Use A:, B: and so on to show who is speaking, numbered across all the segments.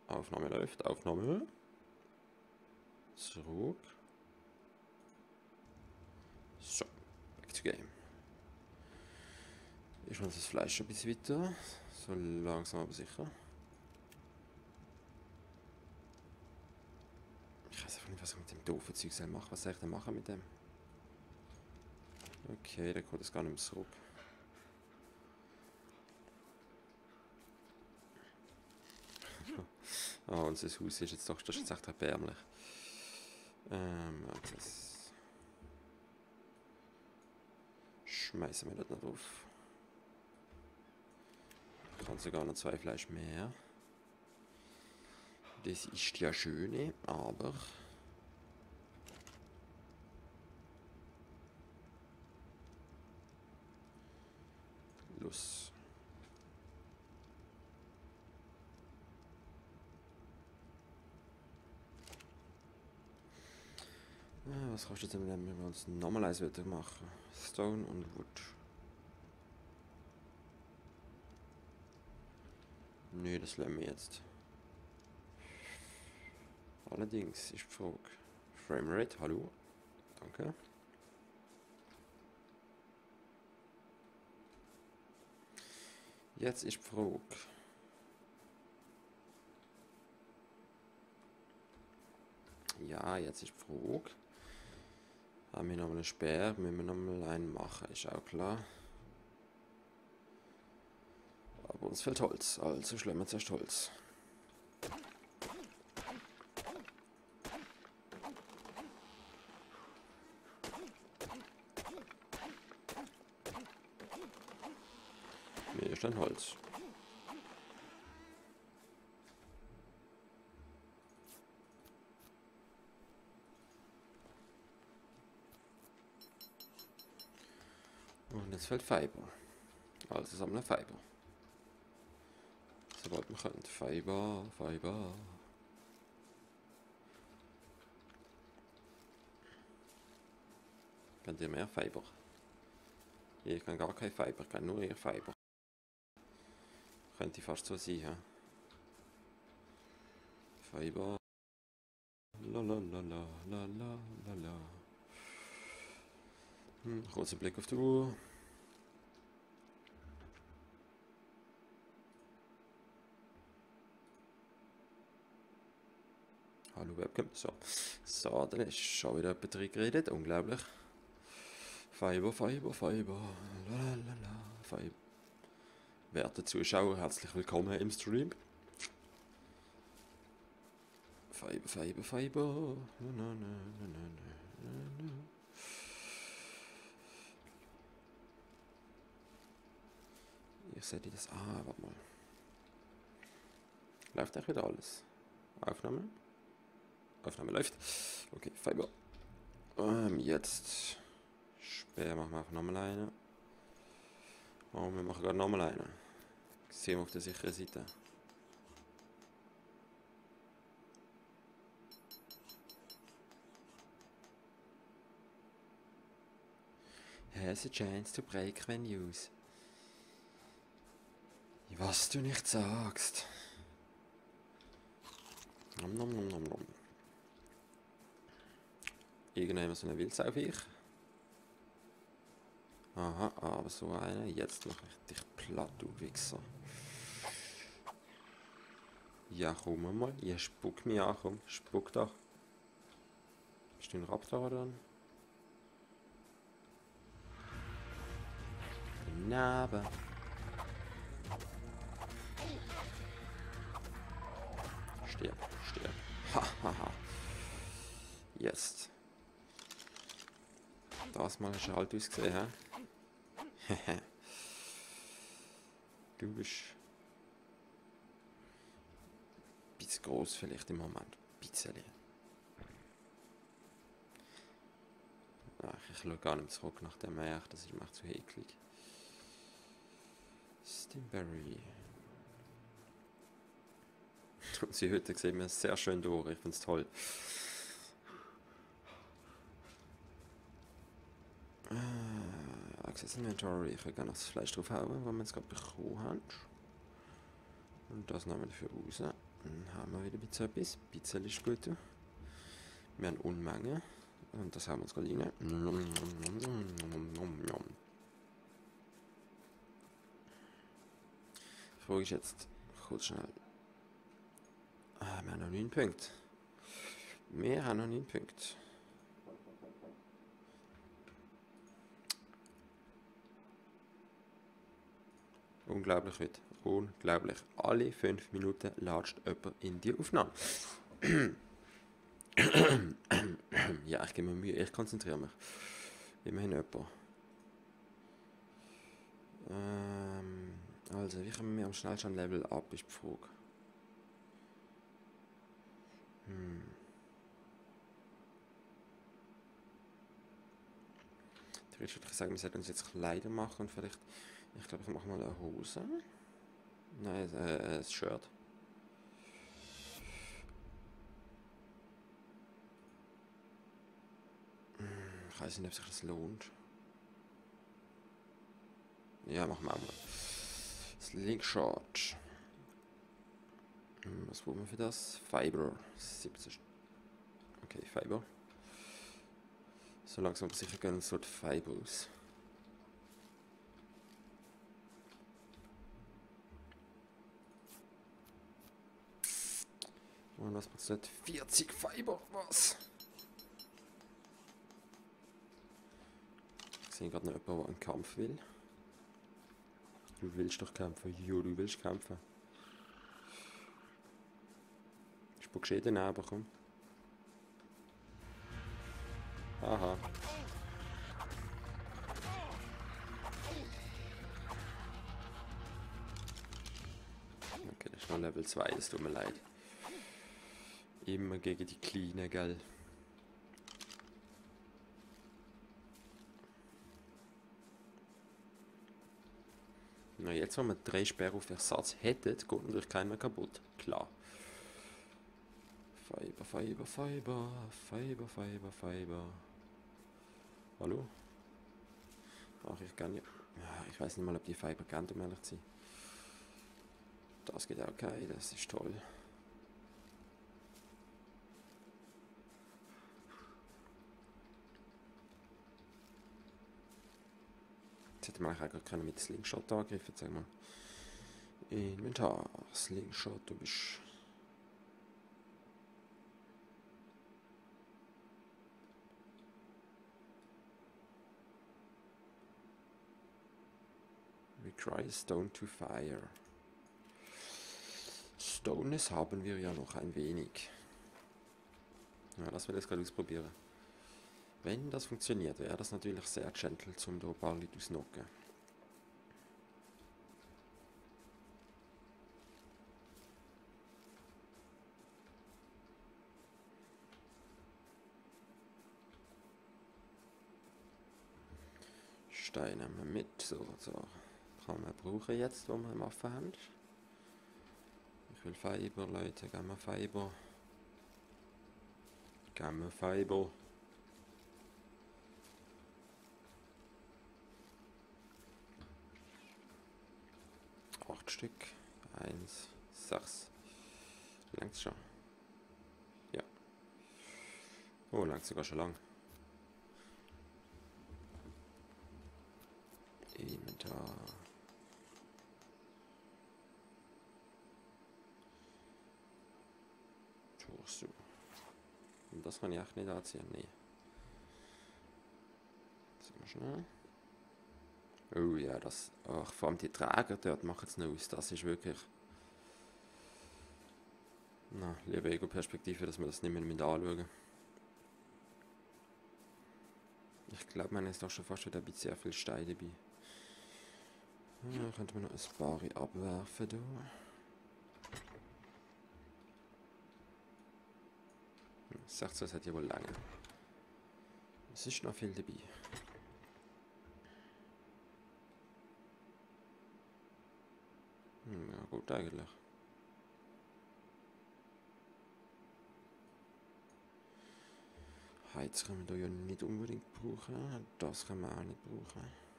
A: Aufnahme läuft. Aufnahme. Zurück. So, back to game. Ich muss das Fleisch ein bisschen weiter. So langsam aber sicher. Ich weiß einfach nicht, was ich mit dem doofen Zeug mache. Was soll ich denn machen mit dem? Okay, der kommt jetzt gar nicht mehr zurück. Ah, unser Haus ist jetzt doch, das ist jetzt echt erbärmlich. Das schmeißen wir das nicht drauf. Ich kann sogar noch 2 Fleisch mehr. Das ist ja schön, aber... Los. Was kannst du denn, wenn wir uns nochmal eins machen? Stone und Wood. Nö, das lassen wir jetzt. Allerdings ist die Frage. Framerate, hallo. Danke. Jetzt ist die Frage. Ja, jetzt ist die Frage. Haben wir nochmal einen Speer? Müssen wir nochmal einen machen, ist auch klar. Aber uns fehlt Holz, also schlagen wir zuerst Holz. Hier ist ein Holz. Und jetzt fällt Fiber. Also sammeln Fiber. Sobald wir können. Fiber, Fiber. Könnt ihr mehr Fiber? Hier, ich kann gar kein Fiber, ich kann nur ihr Fiber. Könnte fast so sein, ja. Fiber. Lalalala. Kurzer Blick auf die Uhr. Hallo Webcam. So, dann ist schon wieder jemand drin geredet. Unglaublich. Fiber. Lalalala. Fiber. Werte Zuschauer, herzlich willkommen im Stream. Fiber. Ich sehe das. Ah, warte mal. Läuft auch wieder alles. Aufnahme. Aufnahme läuft. Okay, Fiber. Jetzt. Speer machen wir einfach nochmal eine. Oh, wir machen gerade nochmal eine. Sehen wir auf der sicheren Seite. Has a chance to break the news. Was du nicht sagst. Nom. Irgendwann so eine Wildsau auf ich. Aha, aber so eine. Jetzt mache ich dich platt, du Wichser. Ja, komm mal. Ihr spuckt mich an, komm. Spuck doch. Bist du ein Raptor dann? Naba. Stirb. Hahaha. Jetzt. Das mal hast du halt ausgesehen, hä? Du bist ein bisschen groß vielleicht im Moment. Ein bisschen. Ach, ich schaue gar nicht zurück nach dem Meer, das ist mir echt zu eklig. Stimberry. Sie heute sehen mir sehr schön durch, ich finde es toll. Access Inventory, ich will gerne noch das Fleisch drauf hauen, weil wir es gerade bekommen haben. Und das nehmen wir dafür raus. Dann haben wir wieder ein bisschen etwas. Ein bisschen ist gut. Wir haben Unmengen. Und das haben wir uns gerade rein. Die Frage ist jetzt, kurz schnell. Wir haben noch 9 Punkte. Wir haben noch 9 Punkte. Unglaublich heute. Unglaublich. Alle 5 Minuten latscht jemand in die Aufnahme. Ja, ich gebe mir Mühe, ich konzentriere mich. Immerhin jemand. Also, wie kommen wir am schnellsten Level ab, ist die Frage. Theoretisch würde ich sagen, wir sollten uns jetzt Kleider machen und vielleicht, ich glaube, ich mache mal eine Hose. Nein, ein Shirt. Ich weiß nicht, ob sich das lohnt. Ja, machen wir auch mal. Slingshot. Was brauchen wir für das? Fiber. 70. Okay, Fiber. So langsam aber sicher gehen so die Fiber aus. Und was macht das? 40 Fiber, was? Ich sehe gerade noch jemanden, der einen Kampf will. Du willst doch kämpfen. Jo, du willst kämpfen. Spuckst eh daneben, komm. Aha. Okay, das ist noch Level 2, das tut mir leid. Immer gegen die Kleinen, gell? Na, jetzt, wenn wir 3 Sperre auf Ersatz hätten, geht natürlich keiner mehr kaputt. Klar. Fiber, Fiber, Fiber, Fiber, Fiber, Fiber. Hallo? Ach, ich kann ja. Ich weiß nicht mal, ob die Fiber kennt, um ehrlich zu sein. Das geht auch okay, das ist toll. Jetzt hätte man eigentlich auch mit Slingshot angegriffen, sag mal. Inventar, Slingshot, du bist. Require Stone to Fire. Stones haben wir ja noch ein wenig. Ja, das will ich jetzt gerade ausprobieren. Wenn das funktioniert, wäre das natürlich sehr gentle, um da ein paar Leute auszunocken. Steine nehmen wir mit, so kann man brauchen jetzt, wo wir eine Waffe haben. Ich will Fiber, Leute, geben wir Fiber. Geben wir Fiber. Acht Stück. 1, 6. Längst schon. Ja. Oh, langt sogar schon lang. Inventar. Torso. Und das kann ich echt nicht anziehen, nee. Sehen wir schnell. Oh ja, das. Ach, vor allem die Träger dort machen es noch aus. Das ist wirklich. Na, liebe Ego-Perspektive, dass wir das nicht mehr anschauen. Ich glaube, man ist doch schon fast wieder ein bisschen sehr viel Stein dabei. Ja, könnte man noch ein paar abwerfen da. Hm, 16, das hat ja wohl lange. Es ist noch viel dabei. Ja, gut eigentlich. Heiz können wir da ja nicht unbedingt brauchen. Das können wir auch nicht brauchen.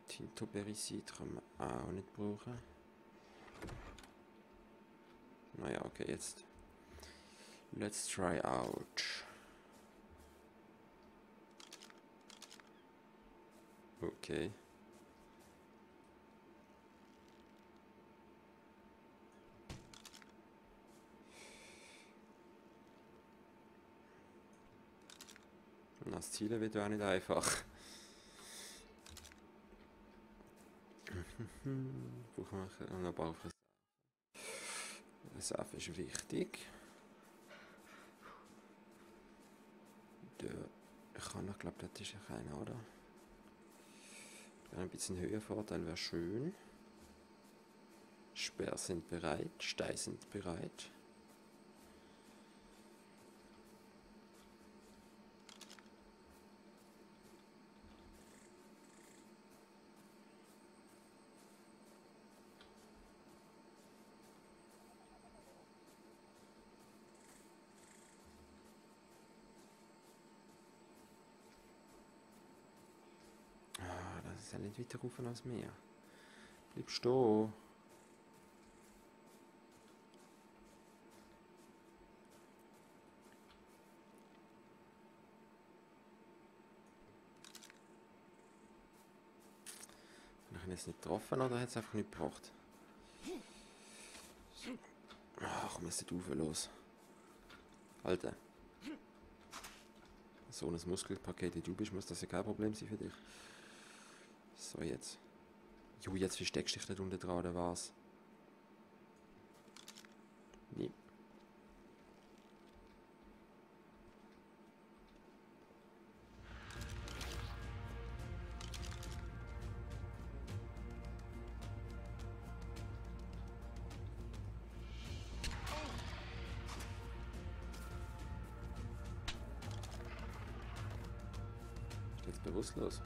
A: Tintobericid können wir auch nicht brauchen. Naja, okay, jetzt. Let's try out. Okay. Und das Zielen wird ja auch nicht einfach. Brauchen wir einen Bau für Reserve ist wichtig. Ich kann noch, glaube das ist ja keiner, oder? Ein bisschen Höhenvorteil wäre schön. Speer sind bereit, Steine sind bereit. Ah, das ist ja nicht weiter rauf als mir. Bleib stehen. Habe ich ihn jetzt nicht getroffen oder hat es einfach nicht gebracht? Ach, komm jetzt nicht rauf, los. Alter. So ein Muskelpaket wie du bist, muss das ja kein Problem sein für dich. So, jetzt. Jo, jetzt versteckst du dich nicht unten dran, oder was? Nee. Ist jetzt bewusstlos.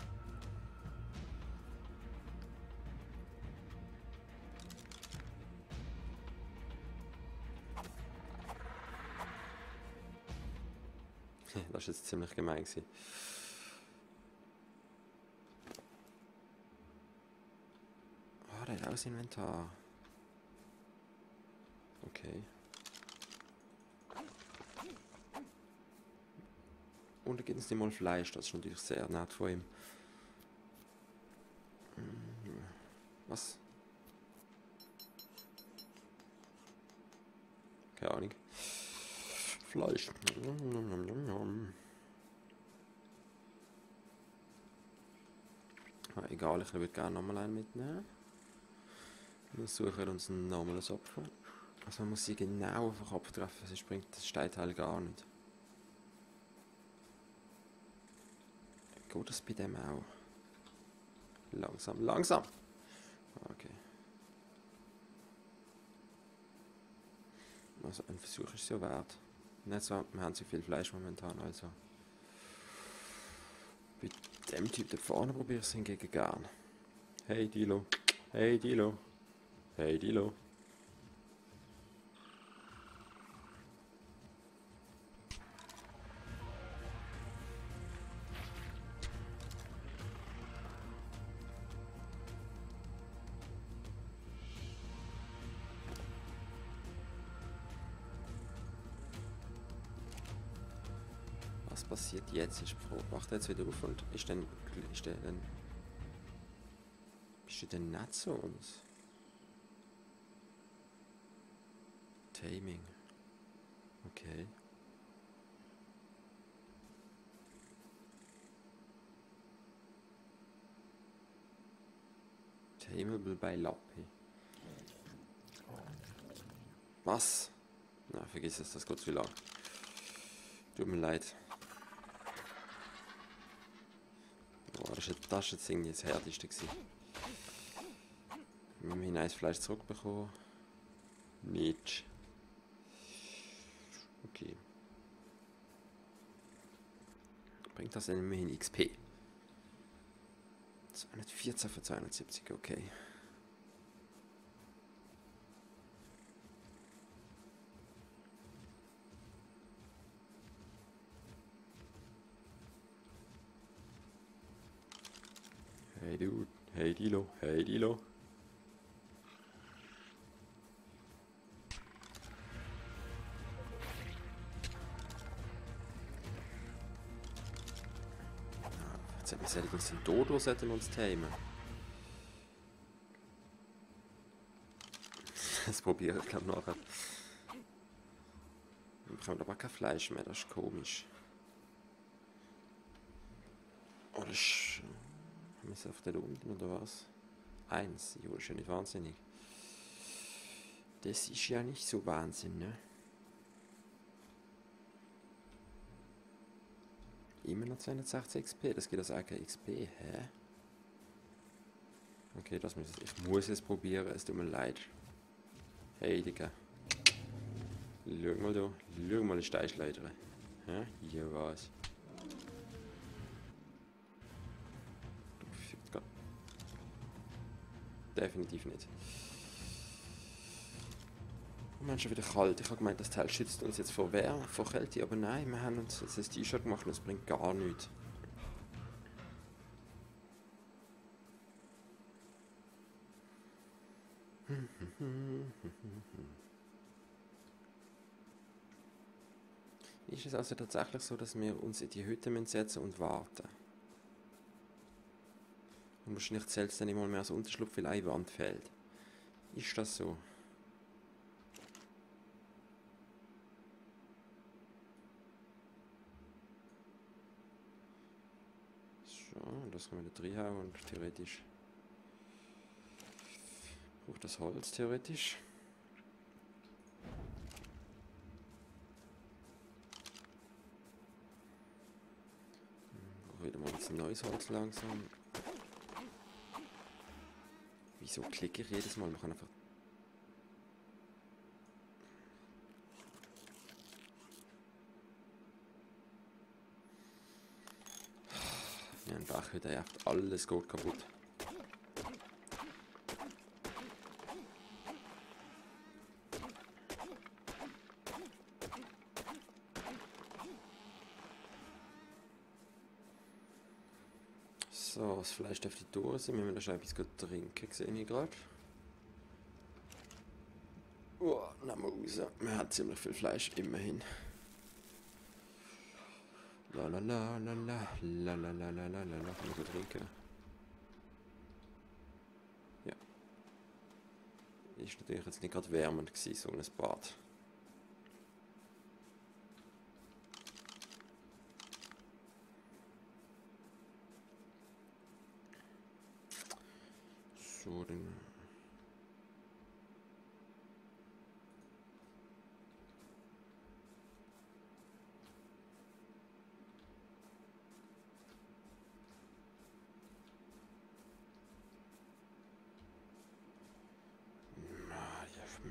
A: Das ist jetzt ziemlich gemein gewesen. Ah, der hat auch das Inventar. Okay. Und da gibt es nicht mal Fleisch, das ist natürlich sehr nett von ihm. Was? Keine Ahnung. Fleisch. Ah, egal, ich würde gerne nochmal einen mitnehmen. Wir suchen uns ein normales Opfer. Also man muss sie genau auf den Kopf treffen, sonst bringt das Steinteil gar nicht. Geht das bei dem auch? Langsam, langsam! Okay. Also ein Versuch ist ja wert. Nicht so, wir haben zu viel Fleisch momentan, also. Bei dem Typ da vorne probiere ich es hingegen gern. Hey Dilo. Hey Dilo. Hey Dilo. Was passiert jetzt? Ist die Frage. Wacht er jetzt wieder auf und ist der dann. Bist du denn nicht zu uns? Taming. Okay. Tameable bei Lappi. Was? Na, vergiss es, das geht zu lang. Tut mir leid. Oh, das ist jetzt irgendwie das Härteste gewesen. Wir haben hinein das Fleisch zurückbekommen. Nicht. Okay. Bringt das denn immerhin XP? 214 für 270, okay. Hey Dude, hey Dilo, hey Dilo. Wir sollten uns den Dodo uns tamen. Das probiere ich glaube nachher. Wir bekommen aber kein Fleisch mehr, das ist komisch. Oder ist... Haben wir es auf der unten oder was? 1, jo, ist ja nicht wahnsinnig. Das ist ja nicht so Wahnsinn, ne? Immer noch 260 XP, das geht aus AK XP, hä? Okay, ich muss es probieren, es tut mir leid. Hey, Digga. Schau mal da, schau mal die Steinschleiter. Hä? Hier war's. Definitiv nicht. Oh Mensch, schon wieder kalt. Ich habe gemeint, das Teil schützt uns jetzt vor Kälte, aber nein, wir haben uns jetzt ein T-Shirt gemacht und es bringt gar nichts. Ist es also tatsächlich so, dass wir uns in die Hütte setzen und warten? Und wahrscheinlich zählt es dann immer mehr als Unterschlupf, weil eine Wand fehlt. Ist das so? So, das können wir da reinhauen und theoretisch braucht das Holz theoretisch. Wieder mal ein neues Holz langsam. Wieso klicke ich jedes Mal? Man kann einfach... Ja, ein Bach wieder jagt, alles geht kaputt. So, das Fleisch dürfte durch sein. Wir müssen schon etwas trinken, sehe ich gerade. Oh, nehmen wir raus. Wir haben ziemlich viel Fleisch, immerhin. La la la la la la la la la la la. Können wir trinken? Ja. Ist natürlich jetzt nicht gerade wärmend gewesen, so ein Bad. So, dann...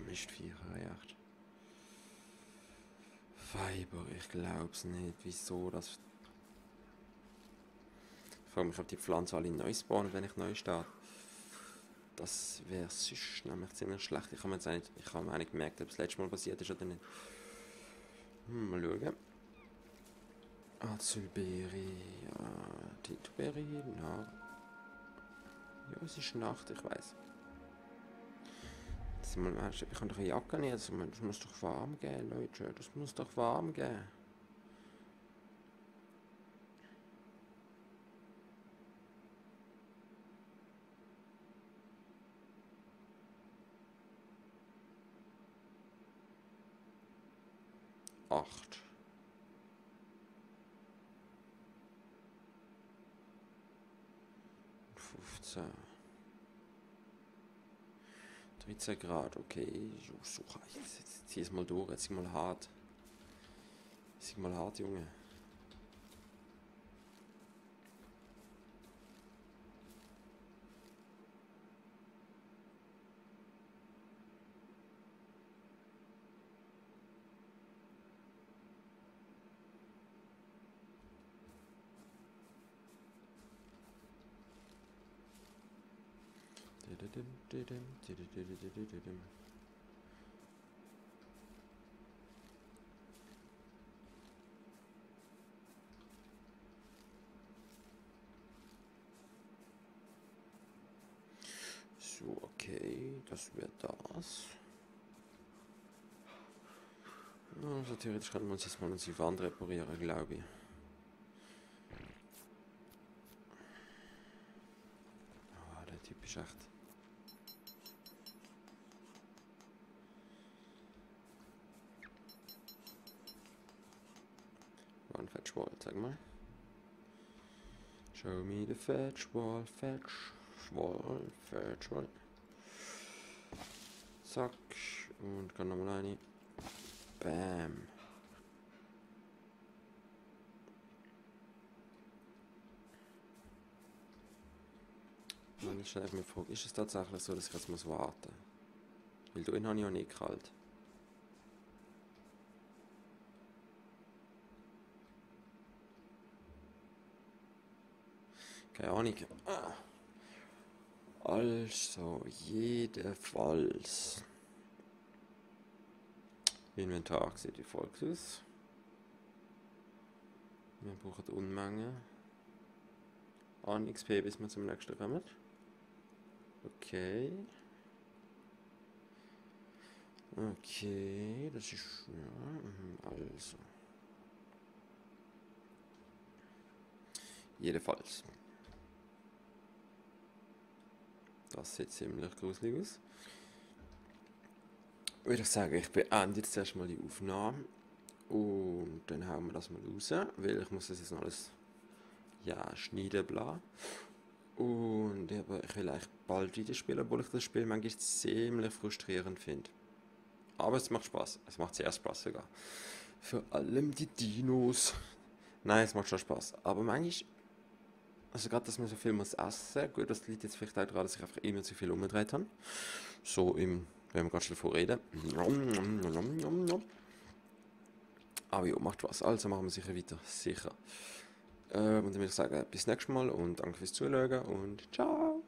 A: Mistviecher, ja. Fiber, ich glaub's nicht. Wieso das... Ich frage mich, ob die Pflanzen alle neu spawnen, wenn ich neu starte. Das wäre sonst nämlich ziemlich schlecht. Ich habe mir auch nicht gemerkt, ob es das letzte Mal passiert ist oder nicht. Mal schauen. Azulbeere, ja, Titbeere, na. Ja, es ist Nacht, ich weiß. Ich kann doch eine Jacke nehmen, das muss doch warm gehen, Leute. Das muss doch warm gehen. Acht. 15. 13 Grad, okay. So, jetzt zieh es mal durch, jetzt mal hart. Jetzt mal hart, Junge. So, okay, das wird das. Also theoretisch können wir uns jetzt mal unsere Wand reparieren, glaube ich. ein Fetchwall, sag mal. Show me the Fetchwall, Fetchwall. Zack. Und kann nochmal rein. Bam. Dann ist einfach meine Frage, ist es tatsächlich so, dass ich jetzt muss warten muss? Weil da habe ich auch nicht kalt. Keine Ahnung. Also, jedenfalls. Inventar sieht wie folgt aus. Wir brauchen Unmengen an XP, bis wir zum nächsten kommen. Okay. Okay, das ist. Ja, also. Jedenfalls. Das sieht ziemlich gruselig aus. Würde ich sagen, ich beende jetzt erstmal die Aufnahme. Und dann hauen wir das mal raus, weil ich muss das jetzt noch alles schneiden, bla. Und ich will eigentlich bald wieder spielen, obwohl ich das Spiel manchmal ziemlich frustrierend finde. Aber es macht Spaß. Es macht sehr Spaß sogar. Vor allem die Dinos. Nein, es macht schon Spaß. Aber manchmal, also gerade, dass man so viel muss essen, gut, das liegt jetzt vielleicht auch daran, dass ich einfach immer zu viel umgedreht habe. So wenn wir gerade schon davon reden. Aber ja, macht was. Also machen wir sicher weiter. Sicher. Und dann würde ich sagen, bis nächstes Mal und danke fürs Zuschauen und ciao.